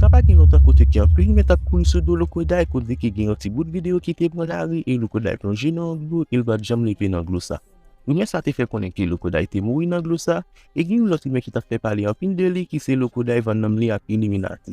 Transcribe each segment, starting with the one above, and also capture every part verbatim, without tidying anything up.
Sa pa gen lontan kote ke anpil mèt ap kouri sou do Lokoday, kote ke gen yon ti bout videyo ki te pran lari e Lokoday plonje nan yon dlo e l pa t janm leve nan dlo sa. Rimè sa te fè konnen ke Lokoday te mouri nan dlo sa, e gen yon lòt rimè ki t ap fè pale anpil de li ki se Lokoday vann nanm li ak Illuminati.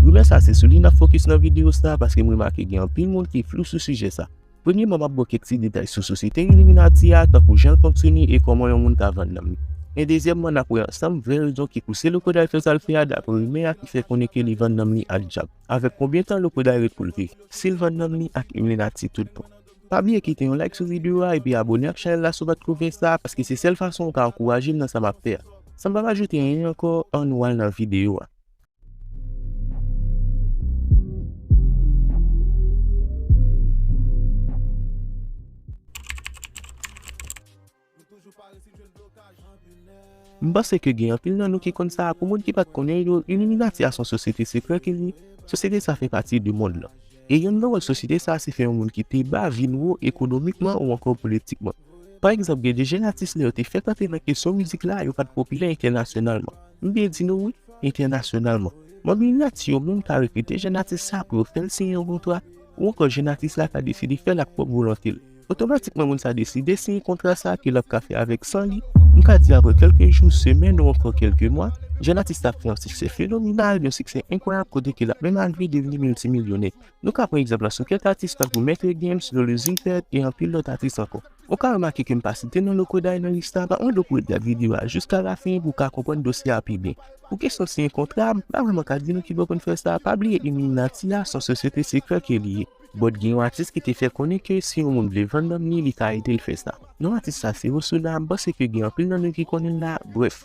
Rimè sa se sou li n ap fokis nan videyo sa paske m remake gen anpil moun ki flou sou sijè sa. Premyèman, m ap ba w kèk ti detay sou sosyete Illuminati a, tankou jan l fonksyone e kòman yon moun ka vann nanm li. E dezyèmman, n ap wè ansanm vrè rezon ki pouse Lokoday fè sa l fè a, daprè rimè a ki fè konnen ke li vann nanm li ak dyab. Avèk konbyen tan Lokoday ret pou l viv? Si l vann nanm li ak Illuminati tout bon? Pa bliye kite yon like sou videyo a epi abone ak chanèl la si w pa t ko fè sa, paske se sèl fason w ka ankouraje m nan sa m ap fè a. San m pa ajoute anyen ankò, ann nou al nan videyo a. M panse ke gen anpil nan nou ki konn sa. Pou moun ki pa t konnen yo, Illuminati a se yon sosyete sekrè ke li ye. Sosyete sa fè pati de mond lan. E yonn nan wòl sosyete sa se fè yon moun ki te ba vin wo ekonomikman ou ankò politikman. Pa egzanp, gen de jèn atis lè yo te fèk antre nan kesyon mizik la, yo pa t popilè entènasyonalman. M byen di nou wi, entènasyonalman. Manm Illuminati yo menm ka rekrite jèn atis sa pou yo fè l siyen yon kontra, ou ankò jèn atis la ka deside fè l ak pwòp volonte l. Otomatikman, moun sa deside siyen kontra sa ke l ap ka fè avèk san li. M ka di apre kèlke jou, semèn ou ankò kèlke mwa, jèn atis la ap fè yon siksè fenomenal, yon siksè enkwayab kote ke l ap menm al vin devni miltimilyonè. Nou ka pran egzanp la sou kèk atis tankou Maitre Games, Lolo Zipet e anpil lòt atis ankò. Ou ka remake ke m pa site non Lokoday nan lis la, m ap mande w pou w ret gad videyo a jiska lafen pou w ka konprann dosye a pi byen. Pou kesyon siyen kontra, m pa vrèman ka di nou kibò pou n fè sa. Pa bliye Illuminati a se yon sosyete sekrè ke li ye. But gen yon atis ki te fè konnen ke si yon moun vle vann nanm li, li ka ede l fè sa. Non atis sa se Osuna, m panse ke gen anpil nan nou ki konnen l la. Brèf.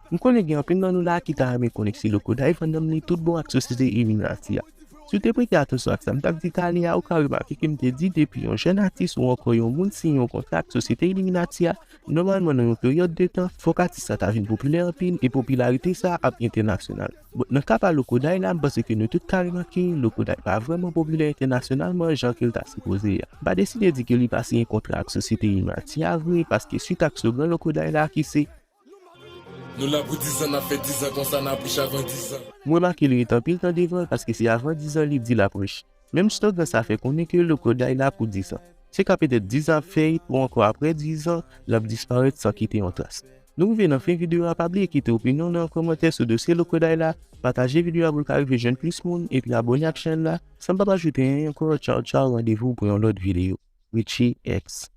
M konnen gen anpil nan nou la ki ta renmen konnen si Lokoday vann nanm li tout bon ak sosyete Illuminati a. Si w te prete atansyon ak sa m t ap di talè a, ou ka remake ke m te di depi yon jèn atis ou ankò yon moun siyen yon kontra ak sosyete Illuminati a, nòmalman nan yon peryòd de tan, fòk atis sa ta vin popilè anpil e popilarite sa ap entènasyonal. Bon, nan ka pa Lokoday la, m panse ke nou tout ka remake, Lokoday pa vrèman popilè entènasyonalman jan ke l ta sipoze a. M pa deside di ke li pa siyen kontra ak sosyete Illuminati a vre, paske swit ak slogan Lokoday la ki se Nou la pou dizan, n ap fè dizan konsa, n ap rich avan dizan. M remake li ret anpil tan devan l, paske se avan dizan li di l ap rich. Menm slogan sa fè konnen ke Lokoday la pou dizan. Se ka petèt dizan ap fè it ou ankò apre dizan, l ap disparèt san kite yon tras. Nou rive nan fen videyo a, pa bliye kite opinyon w nan yon kòmantè sou dosye Lokoday la, pataje videyo a pou l ka rive jwenn plis moun, epi abone ak chèn la. San m pa ajoute anyen ankò, tchaw tchaw, randevou pou yon lòt videyo. Richie X.